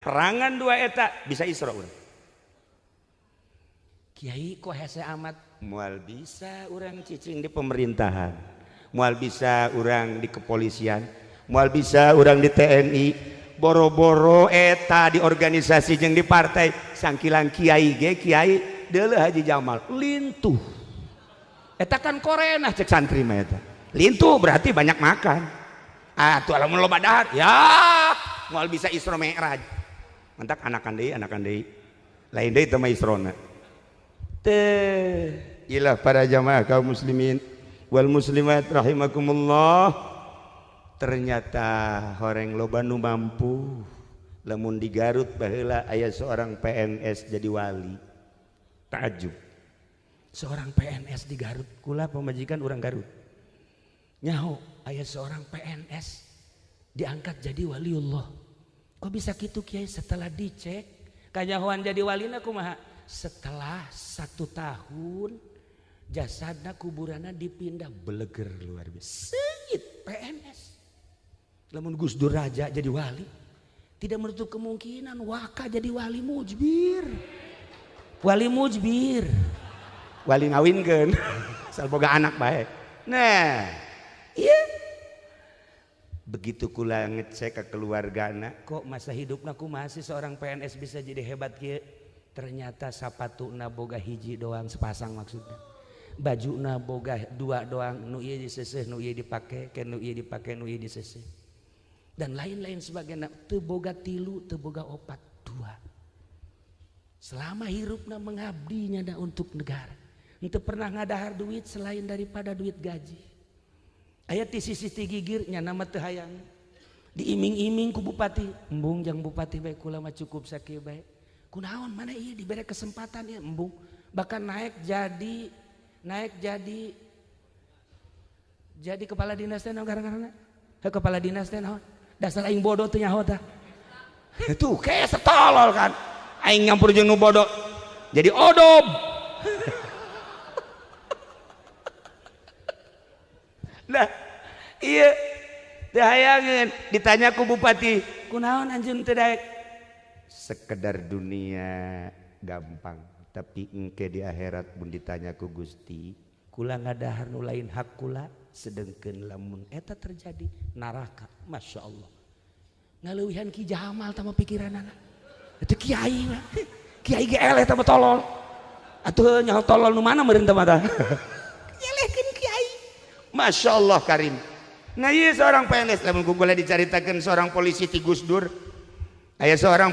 Perangan dua eta bisa Isra urang. Kiai kok hese amat, moal bisa urang cicing di pemerintahan, moal bisa urang di kepolisian, moal bisa urang di TNI, boro-boro eta di organisasi jeung di partai. Sangkilang kiai ge kiai deuleu Haji Jamal lintuh eta kan korenah, cek santri mah eta lintuh berarti banyak makan. Ah tuh, lamun loba dahar ya moal bisa Isra Mi'raj. Mantak anakan deui lain deui teh mah Isrona teh. Ilah para jamaah kaum muslimin wal muslimat rahimakumullah, ternyata horeng loba nu mampu. Lamun di Garut baheula aya seorang PNS jadi wali, takjub. Seorang PNS di Garut, kula pamajikan orang Garut, nyaho aya seorang PNS diangkat jadi waliullah. Kok bisa gitu, Kiai? Setelah dicek kanyahoan jadi walina kumaha, setelah 1 tahun jasadna kuburanna dipindah, beleger luar biasa, seungit. PNS, lamun Gus Dur raja jadi wali, tidak menutup kemungkinan waka jadi wali mujbir, wali mujbir, wali ngawinkeun asal boga anak baik. Nah iya, begitu kula ngecek ke keluargana, kok masa hidupna kumaha sih seorang PNS bisa jadi hebat kieu? Ternyata sapatuna boga hiji doang, sepasang maksudnya, bajuna boga dua doang, nu ieu diseseh, nu ieu dipake ke, nu ieu dipake, nu ieu diseseh, dan lain-lain sebagainya. Teu boga tilu, teu boga opat, dua. Selama hirupna mengabdinya da untuk negara, henteu pernah ngadahar duit selain daripada duit gaji. Aya ti sisi ti gigir nya nama teu hayang, diiming-iming ku bupati, embung jang bupati bae, kula mah cukup sakieu bae. Kunaon mana ieu diberi kesempatan ieu? Embung. Bahkan naik jadi jadi kepala dinas teh naon gara-garana? Heuh, kepala dinas teh naon? Dasar aing bodoh teu nyaho tah. Tuh kayak setolol kan. Aing nyampur jeung nu bodoh jadi odob. Nah, iya teu hayangeun. Ditanya ku bupati, kunaon anjeun teu daek? Sekedar dunia gampang, tapi engke di akhirat pun ditanya ku Gusti, kula ngadahar nu lain hak kula. Sedengkeun lamun eta terjadi neraka. Masya Allah, ngaleuwihan Ki Jamal tama pikiranana itu. Kiai mah kiai ge eleh tama tolol atuh, nyaho tolol nu mana meureun teh mah tah. Elehkeun kiai, Masya Allah karim. Nah iya, seorang PNS, lamun ku kula dicaritakeun seorang polisi ti Gus Dur, aya seorang